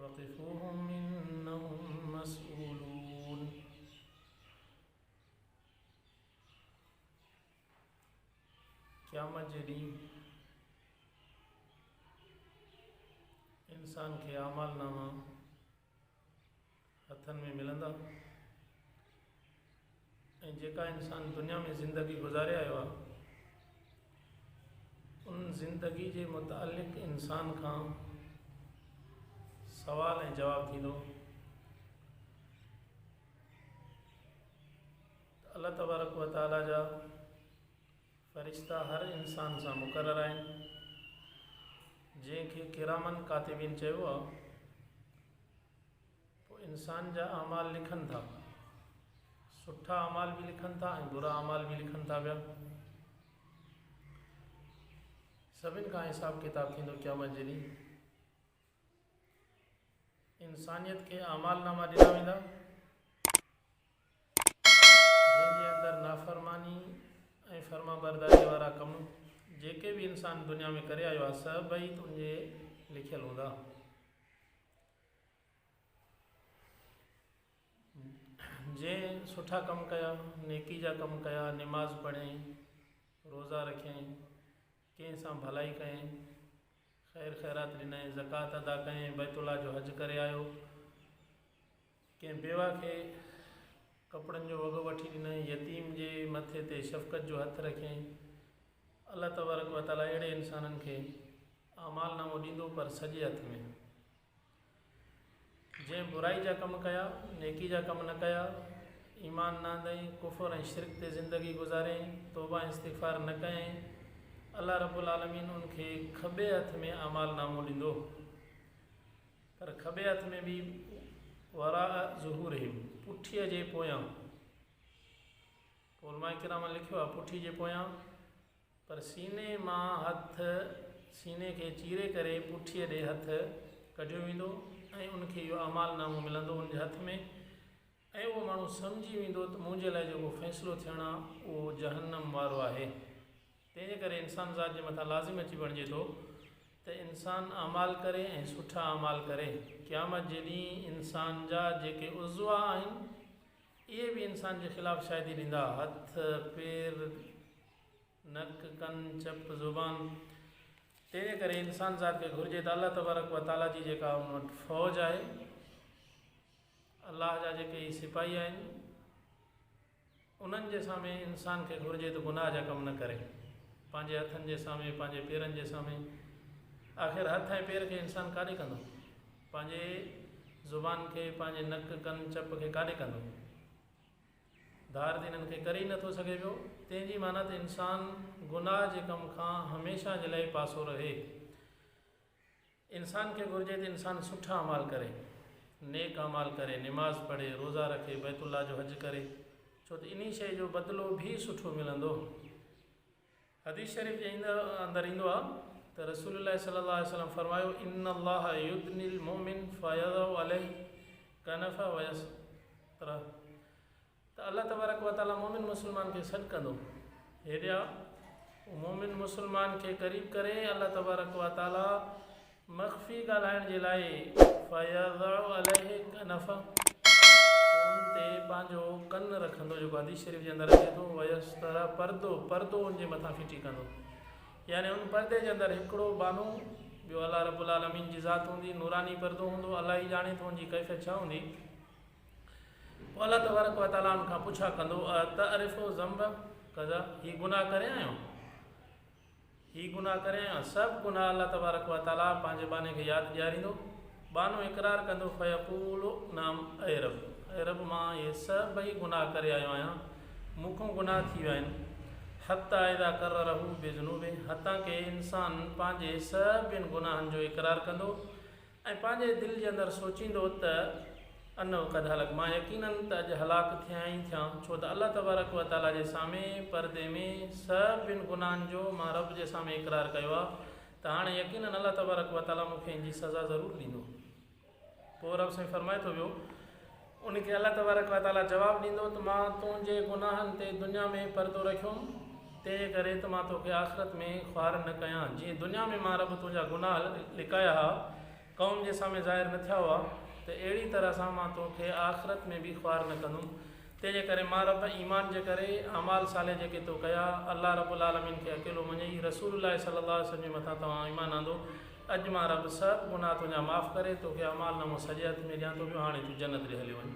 وقفوهم انهم مسؤولون. قيامت جي ڏينهن انسان کي اعمال ناما هٿن ۾ ملندا ۽ جيڪا انسان دنيا ۾ زندگي گذاري آيو آهي ان زندگي جي متعلق انسان کان سوال ۽ جواب ٿيندو. ته الله تبارڪ و تعاليٰ جا فرشتا هر انسان سان مقرر آهن، جنهن کي ڪرامن ڪاتبين چيو آهي، پوء انسان جا اعمال لکن ٿا، سٺا اعمال به لکن ٿا ۽ برا اعمال به لکن ٿا پيا. سڀن کان حساب ڪتاب ٿيندو قيامت جي ڏينهن. انسانيت کي اعمال ناما ڏنا ويندا، جنهن جي اندر نافرماني ۽ فرمانبرداريء وارا ڪم جيڪي به انسان دنيا ۾ ڪري آيو آهي، سڀئي تنهنجي لکيل هوندا. جنهن سٺا ڪم ڪيا، نيڪي جا ڪم ڪيا، نماز پڙهيائين، روزا رکيائين، ڪنهن سان ڀلائي ڪيائين، خير خيرات ڏنائين، زڪوات ادا ڪيائين، بيت الله جو حج ڪري آيو، ڪنهن بيوه کي ڪپڙن جو وڳو وٺي ڏنائين، يتيم جي مٿي تي شفقت جو هٿ رکيائين. الله تبارڪ و تعاليٰ اهڙي انسانن کي اعمال نامو ڏيندو پر سڄي هٿ ۾. جنهن برائي جا ڪم ڪيا، نيڪي جا ڪم نه ڪيا، ايمان نه آندائين، ڪفر ۽ شرڪ تي زندگي گذاريائين، توبه ۽ استغفار نه ڪيائين، الله رب العالمين ان کي کٻي هٿ ۾ اعمال نامو ڏيندو. پر کٻي هٿ ۾ به وراء ظهورهم، پٺيء جي پويان. پوء علماء ڪرام لکيو آهي پٺي جي پويان، پر سيني مان هٿ سيني کي چيري ڪري پٺيء ڏي هٿ ڪڍيو ويندو ۽ ان کي اهو اعمال نامو ملندو ان جي هٿ ۾ ۽ اهو ماڻهو سمجهي ويندو ته منهنجي لاء جيڪو فيصلو ٿيڻ آ اهو جهنم وارو آهي. تنهن جي ڪري انسان ذات جي مٿان لازم اچي بڻجي ٿو ته انسان اعمال ڪري ۽ سٺا اعمال ڪري. قيامت جي ڏينهن انسان جا جيڪي عضوا آهن اهي به انسان جي خلاف شاهدي ڏيندا، هٿ، پير، نڪ، ڪن، چپ، زبان. تنهن جي ڪري انسان ذات کي گهرجي ته الله تبارڪ و تعاليٰ جي جيڪا ان وٽ فوج آهي، الله جا جيڪي هي سپاهي آهن، انهن جي سامهين انسان کي گهرجي ته گناهه جا ڪم نه ڪري. پنهنجي هٿن جي سامهين، پنهنجي پيرن جي سامهين. آخر هٿ ۽ پير کي انسان ڪاڏي ڪندو؟ پنهنجي زبان کي، پنهنجي نڪ، ڪن، چپ کي ڪاڏي ڪندو؟ ڌار ته انهن کي ڪري ئي نٿو سگهي پيو. تنهن جي معنيٰ ته انسان گناهه جي ڪم کان هميشه جي لاء پاسو رهي. انسان کي گهرجي ته انسان سٺا اعمال ڪري، نيڪ اعمال ڪري، نماز پڙهي، روزا رکي، بيت الله جو حج ڪري، ڇو ته انهي شيء جو بدلو به سٺو ملندو. حديث شريف جي اندر ايندو آهي ته رسول الله صلي الله عليه وسلم فرمايو، ان الله يدني المؤمن فيضع عليه ڪنفه ويستره. ته الله تبارڪ و تعاليٰ مؤمن مسلمان کي سڏ ڪندو، هيڏي آ، مؤمن مسلمان کي قريب ڪري الله تبارڪ و تعاليٰ مخفي ڳالهائڻ جي لاء فيضع عليه ڪنفه ان تي پنهنجو ڪن رکندو جيڪو حديث شريف جي اندر اچي ٿو ويستر پردو پردو ان جي مٿان ڦٽي ڪندو يعني ان پردي جي اندر هڪڙو ٻانهو ٻيو الله رب العالمين جي ذات هوندي نوراني پردو هوندو الله ئي ڄاڻي ٿو ان جي ڪيفيت ڇا هوندي. پوء الله تبارڪ و تعاليٰ ان کان پڇا ڪندو، اتعرف ذنب ڪذا، هي گناهه ڪري آيو آهين؟ هي گناهه ڪري آيو آهين؟ سڀ گناهه الله تبارڪ و تعاليٰ پنهنجي ٻانهي کي ياد ڏياريندو. ٻانهو اقرار ڪندو، فيقول نعم، اي رب، اي رب مان اهي سڀئي گناهه ڪري آيو آهيان، مون کان گناهه ٿي ويا آهن. حتيٰ اذا قرره بذنوبه، حتيٰ ڪه انسان پنهنجي سڀن گناهن جو اقرار ڪندو ۽ پنهنجي دل جي اندر سوچيندو ته انه قد هلڪ مان يقيناً ته اڄ هلاڪ ٿيان ئي ٿيان، ڇو ته الله تبارڪ و تعاليٰ جي سامهين پردي ۾ سڀن گناهن جو مان رب جي سامهين اقرار ڪيو آهي ته هاڻي يقيناً الله تبارڪ و تعاليٰ مون کي ان جي سزا ضرور ڏيندو. پوء رب سائين فرمائي ٿو ويو، ان کي الله تبارڪ و تعاليٰ جواب ڏيندو ته مان تنهنجي گناهن تي دنيا ۾ پردو رکيوم، تنهن ڪري ته مان توکي آخرت ۾ خوار نه ڪيان، جيئن دنيا ۾ مان رب تنهنجا گناهه لڪايا ها، قوم جي سامهين ظاهر نه ٿيا هئا ته اهڙي طرح سان مان تو کي آخرت ۾ به خوار نه ڪندم. تنهن جي ڪري مان رب ايمان جي ڪري، اعمال صالح جيڪي تو ڪيا، الله رب العالمين کي اڪيلو مڃئي، رسول الله صلي الله عليه وسلم جي مٿان توهان ايمان آندو، اڄ مان رب سڀ گناهه تنهنجا معاف ڪري توکي اعمال نامو سڄي هٿ ۾ ڏيان ٿو پيو، هاڻي تون جنت ڏي هليو وڃ.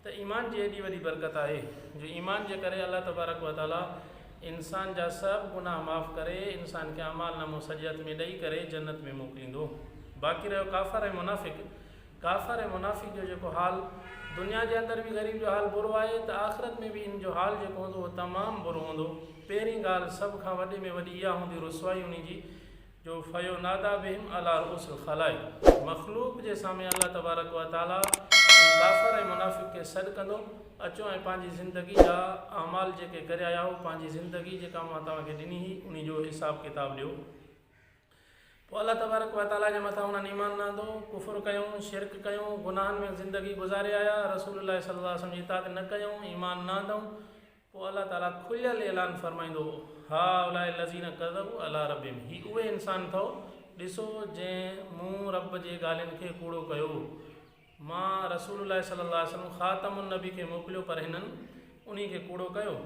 ته ايمان جي ايڏي وڏي برڪت آهي جو ايمان جي ڪري الله تبارڪ و تعالي انسان جا سڀ گناهه معاف ڪري انسان کي اعمال نامو سڄي هٿ ۾ ڏئي ڪري جنت ۾ موڪليندو. باقي رهيو ڪافر ۽ منافق، ڪافر ۽ منافق جو جيڪو حال دنيا جي اندر به غريب جو حال برو آهي ته آخرت ۾ به ان جو حال جيڪو هوندو اهو تمام برو هوندو. پهرين ڳالهه سڀ کان وڏي ۾ وڏي اها هوندي رسوائي انهي جي جو فيناديٰ بهم عليٰ رؤوس الخلائق مخلوق جي سامهين الله تبارڪ و تعاليٰ ان ڪافر ۽ منافق کي سڏ ڪندو، اچو ۽ پنهنجي زندگي جا اعمال جيڪي ڪري آيا آهيو، پنهنجي زندگي جيڪا مان توهان کي ڏني هئي، انهي جو حساب ڪتاب ڏيو. پوء الله تبارڪ و تعاليٰ جي مٿان انهن ايمان نه آندو، ڪفر ڪيائون، شرڪ ڪيائون، گناهن ۾ زندگي گذاري آيا، رسول الله صلي الله عليه وسلم جي اطاعت نه ڪيائون، ايمان نه آندائون، پوء الله تعاليٰ کليل اعلان فرمائيندو، هؤلاء الذين ڪذبوا علي ربهم هي اهي انسان اٿو، ڏسو جنهن مون رب جي ڳالهين کي ڪوڙو ڪيو. مان رسول الله صلي الله عليه وسلم خاتم النبي کي موڪليو پر هنن انهي کي ڪوڙو ڪيو.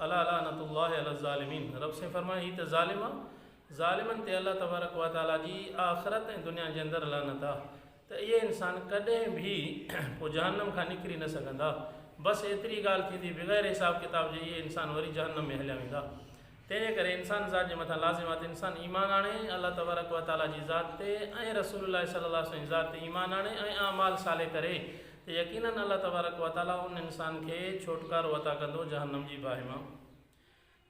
الا لعنة الله علي الظالمين رب سائين فرمايو هي ته ظالم آ، ظالمن تي الله تبارڪ وتعاليٰ جي آخرت ۽ دنيا جي اندر لعنت آ. ته اهي انسان ڪڏهن به پوء جهنم کان نڪري نه سگهندا. بس ايتري ڳالهه ٿيندي بغير حساب ڪتاب جي اهي انسان وري جهنم ۾ هليا ويندا. تنهنجي ڪري انسان ذات جي مٿان لازم آهي ته انسان ايمان آڻي الله تبارڪ و تعاليٰ جي ذات تي ۽ رسول الله صلي الله عليه وسلم جي ذات تي ايمان آڻي ۽ اعمال صالح ڪري ته يقيناً الله تبارڪ و تعاليٰ ان انسان کي ڇوٽڪارو عطا ڪندو جهنم جي باهه مان.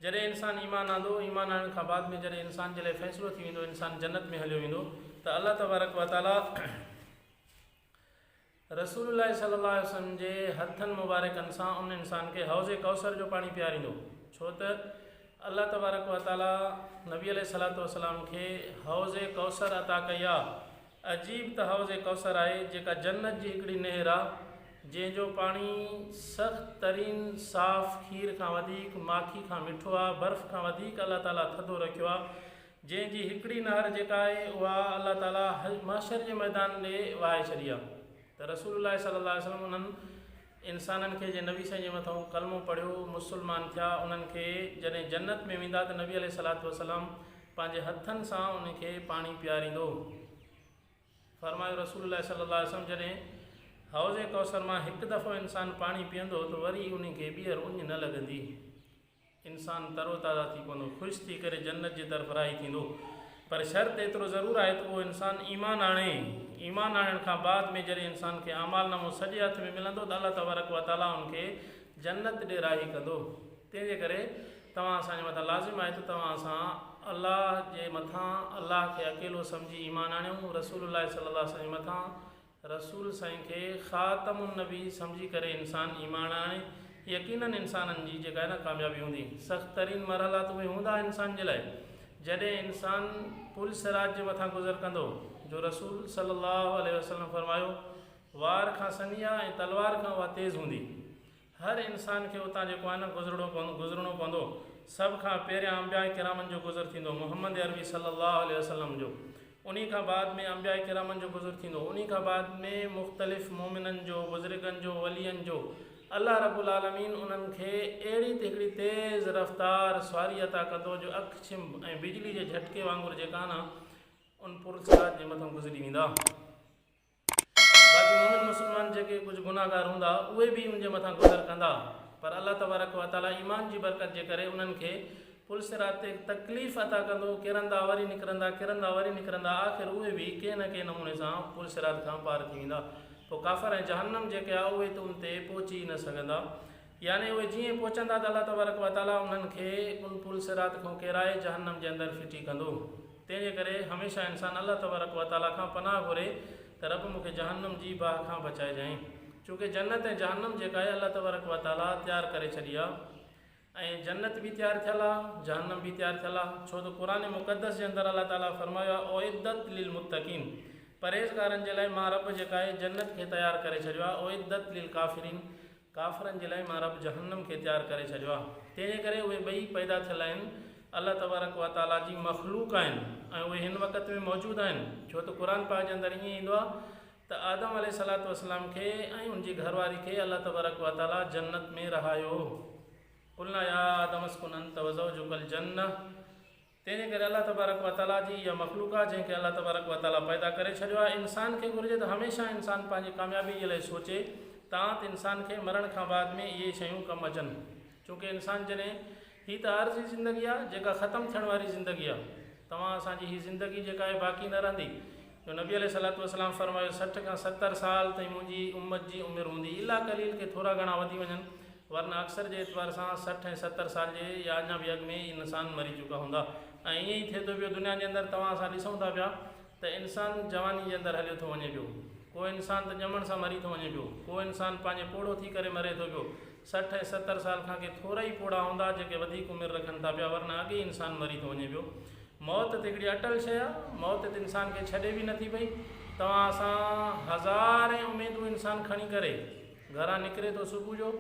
جڏهن انسان ايمان آندو، ايمان آڻڻ کان بعد ۾ جڏهن انسان جي لاء فيصلو ٿي ويندو، انسان جنت ۾ هليو ويندو ته الله تبارڪ و تعالي رسول الله صلي الله عليه وسلم جي هٿن مبارڪن سان ان انسان کي حوض ڪوثر جو پاڻي پياريندو، ڇو ته الله تبارڪ و تعالي نبي عليه الصلوة والسلام کي حوض ڪوثر عطا ڪئي آ. عجيب ته حوض ڪوثر آهي جيڪا جنت جي هڪڙي نهر آ جنهن جو پاڻي سخت ترين صاف کير کان وڌيڪ ماکي کان مٺو آ برف کان وڌيڪ الله تعالي ٿڌو رکيو آ جنهن جي هڪڙي نهر جيڪا آهي اها الله تعالي محشر جي ميدان ڏي وهائي ڇڏي آ ته رسول الله صلي الله عليه وسلم انهن انسانن کي جي نبي سائين جي مٿئون ڪلمو پڙهيو مسلمان ٿيا انهن کي جڏهن جنت ۾ ويندا ته نبي عليه الصلوة والسلام پنهنجي هٿن سان ان کي پاڻي پياريندو. فرمايو رسول الله صلي الله عليه وسلم جڏهن حوض ڪوثر مان هڪ دفعو انسان پاڻي پيئندو ته وري ان کي ٻيهر اڃ نه لڳندي. انسان تروتازه ٿي پوندو، خوش ٿي ڪري جنت جي طرف راهي ٿيندو. پر شرط ايترو ضرور آهي ته اهو انسان ايمان آڻي. ايمان آڻڻ کان بعد ۾ جڏهن انسان کي اعمال نامو سڄي هٿ ۾ ملندو ته الله تبارڪ وتعاليٰ ان کي جنت ڏي راهي ڪندو. تنهن جي ڪري توهان اسان جي مٿان لازم آهي ته توهان اسان الله جي مٿان الله کي اڪيلو سمجهي ايمان آڻيون، رسول الله صلي الله عليه وسلم جي مٿان رسول سائين کي خاتم النبي سمجهي ڪري انسان ايمان آڻي يقيناً انسانن جي جيڪا آهي نه ڪاميابي هوندي. سخت ترين مرحلا ته اهي هوندا انسان جي لاء جڏهن انسان پل صراط جي مٿان گذر ڪندو جو رسول صلي الله عليه وسلم فرمايو وار کان سنهي آ ۽ تلوار کان اها تيز هوندي. هر انسان کي اتان جيڪو آهي نه گذرڻو پوندو گذرڻو پوندو. سڀ کان پهريان انبياء ڪرامن جو گذر ٿيندو محمد عربي صلي الله عليه وسلم جو انهي کان بعد ۾ انبياء ڪرامن جو گذر ٿيندو انهي کان بعد ۾ مختلف مؤمنن جو بزرگن جو ولين جو الله رب العالمين انهن کي اهڙي ته هڪڙي تيز رفتار سواري عطا ڪندو جو اک ڇنڀ ۽ بجلي جي جهٽڪي وانگر جيڪا نه ان پرصراط جي مٿان گذري ويندا. باقي مؤمن مسلمان جيڪي ڪجهه گنهگار هوندا اهي به ان جي مٿان گذر ڪندا پر الله تبارڪ و تعالي ايمان جي برڪت جي ڪري انهن کي پل صراط تي تڪليف عطا ڪندو ڪرندا وري نڪرندا ڪرندا وري نڪرندا آخر اهي به ڪنهن نه ڪنهن نموني سان پل صراط کان پار ٿي ويندا پوء ڪافر ۽ جهنم جيڪي آ اهي ته ان تي پهچي ئي نه سگهندا يعني اهي جيئن پهچندا ته الله تبارڪ و تعالي انهن کي ان پل صراط کان ڪيرائي جهنم جي اندر ڦٽي ڪندو. تنهن جي ڪري هميشه انسان الله تبارڪ و تعالي کان پناهه گهري ته رب مون کي جهنم جي باهه کان بچائجانء. چونڪه جنت ۽ جهنم جيڪا آهي الله تبارڪ و تعالي تيار ڪري ڇڏي آهي ۽ جنت به تيار ٿيل آهي جهنم به تيار ٿيل آهي ڇو ته قرآن مقدس جي اندر الله تعالي فرمايو آهي اعدت للمتقين پرهيزگارن جي لاء مان رب جيڪا آهي جنت کي تيار ڪري ڇڏيو آهي اعدت للڪافرين ڪافرن جي لاء مان رب جهنم کي تيار ڪري ڇڏيو آهي، تنهن جي ڪري اهي ٻئي پيدا ٿيل آهن. الله تبارڪ و تعاليٰ جي مخلوق آهن ۽ اهي هن وقت ۾ موجود آهن، ڇو ته قرآن پاڪ جي اندر ائين ايندو آهي ته آدم عليه الصلوة والسلام کي ۽ ان جي گهر واري کي الله تبارڪ و تعاليٰ جنت ۾ رهايو. قلنا يا آدم اسڪن انت وزوجک الجنة. تنهنجي ڪري الله تبارڪ و تعاليٰ جي اها مخلوق آهي جنهن کي الله تبارڪ و تعاليٰ پيدا ڪري ڇڏيو آهي. انسان کي گهرجي ته هميشه انسان پنهنجي ڪاميابي جي لاء سوچي تان ته انسان کي مرڻ کان بعد ۾ اهي شيون ڪم اچن. چونڪه انسان جڏهن هي ته عارضي زندگي آهي جيڪا ختم ٿيڻ واري زندگي آهي. توهان اسان جي هي زندگي جيڪا آهي باقي نه رهندي. جو نبي عليه الصلوة والسلام فرمايو 60 کان 70 سال تائين منهنجي امت جي عمر هوندي الا قليل ڪي ٿورا گهڻا وڌي وڃن ورنه اڪثر جي اعتبار سان 60 ۽ 70 سال جي يا اڃا به اڳ ۾ ئي انسان مري چڪا هوندا ۽ ائين ئي ٿئي ٿو پيو دنيا جي اندر توهان اسان ڏسون ٿا پيا ته انسان جواني جي اندر هليو ٿو وڃي پيو. ڪو انسان ته ڄمڻ سان مري ٿو وڃي پيو. ڪو انسان پنهنجي پوڙهو ٿي ڪري مري ٿو پيو. 60 ۽ 70 سال کان ڪي ٿورا ئي پوڙها هوندا جيڪي وڌيڪ عمر رکن ٿا پيا ورنه اڳي ئي انسان مري ٿو وڃي پيو. موت ته هڪڙي اٽل شيء آ. موت ته انسان کي ڇڏي به نٿي پئي. توهان اسان هزارين اميدون انسان کڻي ڪري گهران نڪري ٿو صبح جو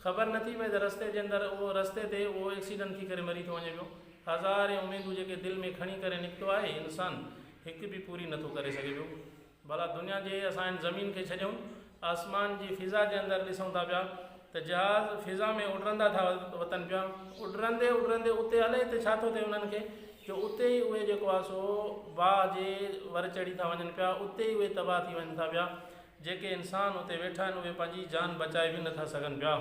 خبر نٿي پئي ته رستي جي اندر اهو رستي تي اهو ايڪسيڊنٽ ٿي ڪري مري ٿو وڃي پيو. هزارين اميدون جيڪي دل ۾ کڻي ڪري نڪتو آهي انسان هڪ به پوري نٿو ڪري سگهي پيو. ڀلا دنيا جي اسان هن زمين کي ڇڏيون آسمان جي فضا جي اندر ڏسون ٿا پيا ته جهاز فضا ۾ اڏرندا ٿا وتن پيا اڏرندي اڏرندي اتي الائي ته ڇا ٿو ٿئي انهن کي جو اتي ئي اهي جيڪو آهي سو باهه جي ور چڙهي ٿا وڃن پيا اتي ئي اهي تباهه ٿي وڃن ٿا پيا جيڪي انسان اتي ويٺا آهن اهي پنهنجي جان بچائي به نٿا سگهن پيا.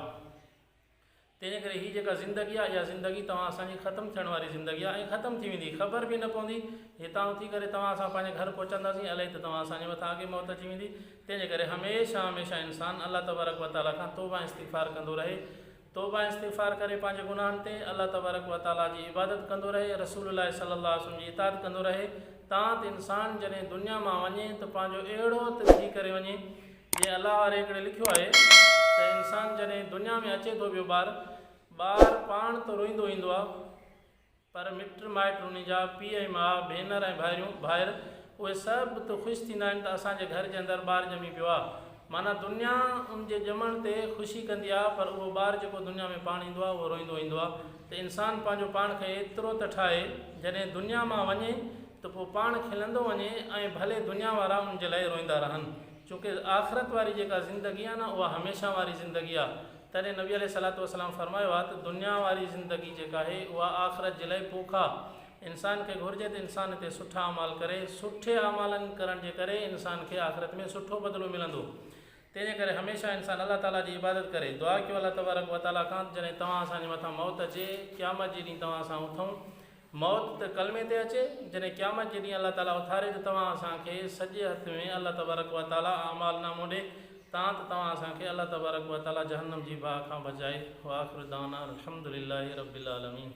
تنهن ڪري هي جيڪا زندگي آهي اها زندگي توهان اسان جي ختم ٿيڻ واري زندگي آهي ۽ ختم ٿي ويندي خبر به نه پوندي هتان اٿي ڪري توهان اسان پنهنجي گهر پهچنداسين الائي ته توهان اسان جي مٿان اڳي موت اچي ويندي تنهن جي ڪري هميشه هميشه انسان الله تبارڪ وتعاليٰ کان توبه ۽ استغفار ڪندو رهي توبه ۽ استغفار ڪري پنهنجي گناهن تي الله تبارڪ وتعاليٰ جي عبادت ڪندو رهي رسول الله صلي الله عليه وسلم جي اطاعت ڪندو رهي تان ته انسان جڏهن دنيا مان وڃي ته پنهنجو اهڙو ته ٿي ڪري وڃي جيئن الله واري هڪڙي لکيو آهي ته انسان جڏهن دنيا ۾ اچي ٿو پيو ٻار ٻار پاڻ ته روئيندو ايندو آهي پر مٽ مائٽ انهي جا پيء ۽ ماء ڀينر ۽ ڀائريون ڀائر اهي سڀ ته خوش ٿيندا آهن ته اسان جي گهر جي اندر ٻار ڄمي پيو آهي معنيٰ دنيا ان جي ڄمڻ تي خوشي ڪندي آهي پر اهو ٻار جيڪو دنيا ۾ پاڻ ايندو آهي اهو روئيندو ايندو آهي ته انسان پنهنجو پاڻ کي ايترو ته ٺاهي جڏهن دنيا مان وڃي ته پوء پاڻ کلندو وڃي ۽ ڀلي دنيا وارا ان جي لاء روئيندا رهن. چونڪه آخرت واري جيڪا زندگي آهي نه اها هميشه واري زندگي آهي. تڏهن نبي عليه الصلوة والسلام فرمايو آهي ته دنيا واري زندگي جيڪا آهي اها آخرت جي لاء پوک آهي. انسان کي گهرجي ته انسان هتي سٺا اعمال ڪري. سٺي اعمالن ڪرڻ جي ڪري انسان کي آخرت ۾ سٺو بدلو ملندو. تنهن جي ڪري هميشه انسان الله تعاليٰ جي عبادت ڪري. دعا ڪيو الله تبارڪ وتعاليٰ کان ته جڏهن توهان اسان جي مٿان موت اچي، قيامت جي ڏينهن توهان اسان اٿون، موت ته ڪلمي تي اچي، جڏهن قيامت جي ڏينهن الله تعاليٰ اٿاري ته توهان اسان کي سڄي هٿ ۾ الله تبارڪ وتعاليٰ اعمال نامو ڏي، تان ته توهان اسان کي الله تبارڪ وتعاليٰ جهنم جي باهه کان بچائي. واخر دعوانا الحمدلله رب العالمين.